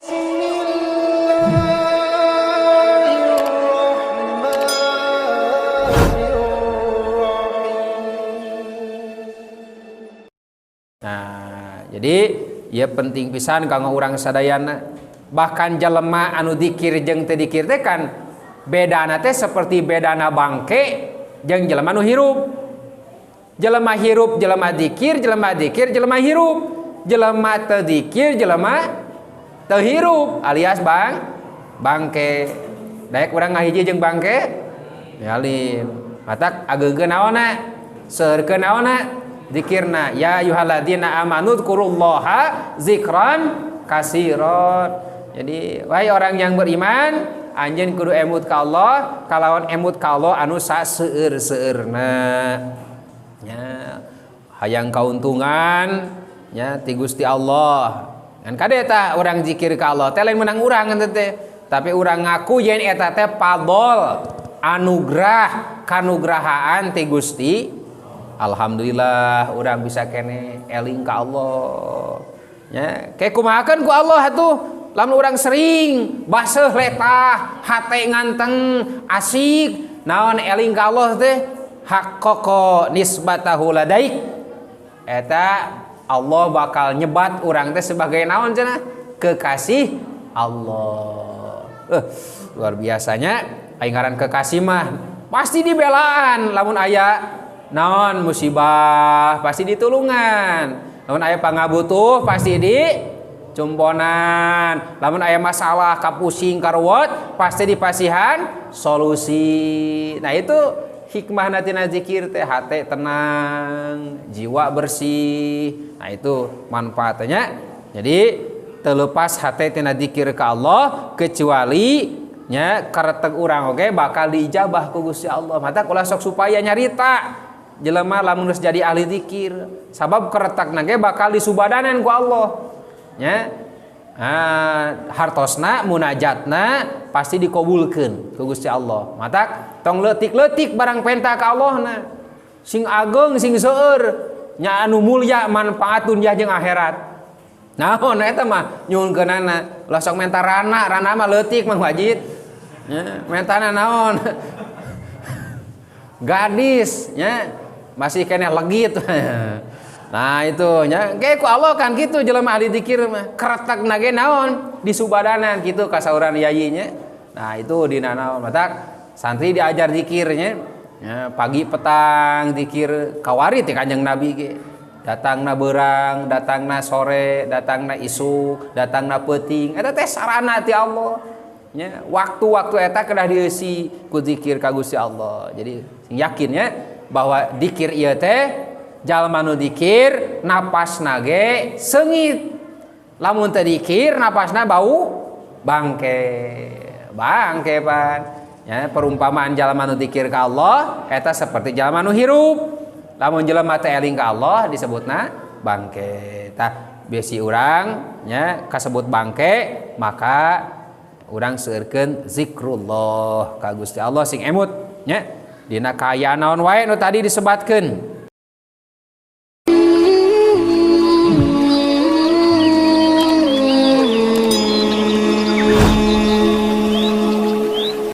Bismillahirrahmanirrahim. Nah, jadi ya penting pisan kanggo urang sadayana. Bahkan jelema anu dikir jeung teu dikir teh kan bedana teh seperti bedana bangke jeung jelema anu hirup. Jelema hirup jelema dikir, jelema dikir jelema hirup. Jelema teu dikir jelema teu hirup alias bangke. Daek urang ngahiji jeung bangke? Yalim. Matak ageungkeun naonna? Seueurkeun naonna? Zikirna. Ya ayyuhalladzina amanu dzkurullaha zikran katsiran. Jadi wahai orang yang beriman, anjeun kudu emut ka Allah kalawan emut ka Allah anu saseueur-seueurna. Nya hayang kauntungan nya ti Gusti Allah. Ngan kade tah urang zikir ka Allah teh lain menang urang teh, tapi urang ngaku yen eta teh fadol, anugerah, kanugrahaan ti Gusti. Alhamdulillah urang bisa kene eling ka Allah. Nya kayak kumahakeun ku Allah atuh lamun urang sering baseuh letah, hate nganteng, asik naon eling ka Allah teh haqqaqa nisbatahu ladaik. Eta Allah bakal nyebat urang teh sebagai naon cenah? Kekasih Allah. Luar biasanya aing ngaran kekasih mah pasti dibelaan lamun aya naon musibah pasti ditulungan, lamun aya pangabutuh pasti di cumponan, lamun aya masalah kapusing karuwet pasti dipasihan solusi. Nah, itu hikmah tina zikir teh, hate tenang, jiwa bersih. Nah, itu manfaatnya. Jadi terlepas hate tina zikir ke Allah kecuali nya karetek urang oge bakal diijabah ku Gusti Allah. Mata ulah sok supaya nyarita jelema lamun geus jadi ahli zikir, sabab keretekna ge bakal disubadanan ku Allah nya. Ah, hartosna munajatna pasti dikabulkeun ku Gusti Allah. Matak tong leutik-leutik barang penta ka Allah na, sing ageng sing seueur nya, anu mulia manfaat dunia jeung akhirat. Naon eta mah nyuhunkeunana, ulah sok menta rana, rana mah leutik, Mang Wajid nya. Mentana naon? Gadis nya, masih keneh legit. Nah, itu nya ge ku Allah kan gitu, jelema ahli zikir mah keretekna ge naon disubadanan gitu kasauran yayi nya. Nah, itu dina naon matak santri diajar zikirnya ya, pagi petang zikir. Kawari ti Kanjeng Nabi ge datangna beurang, datangna sore, datangna isuk, datangna peuting. Eta teh sarana ti Allah nya, waktu-waktu eta kedah dieusi ku zikir ka Gusti Allah. Jadi sing yakin nya bahwa dikir ieu teh jalma nu dikir napasna ge seungit, lamun teu dikir napasna bau bangke, bangke pan ya. Perumpamaan jalma nu dikir ka Allah eta seperti jalma nu hirup, lamun jelema teu eling ka Allah disebutna bangke. Tah, bisi urang nya kasebut bangke, maka urang seueurkeun zikrullah ka Gusti Allah, sing emut nya dina kaayaan naon wae nu tadi disebatkeun.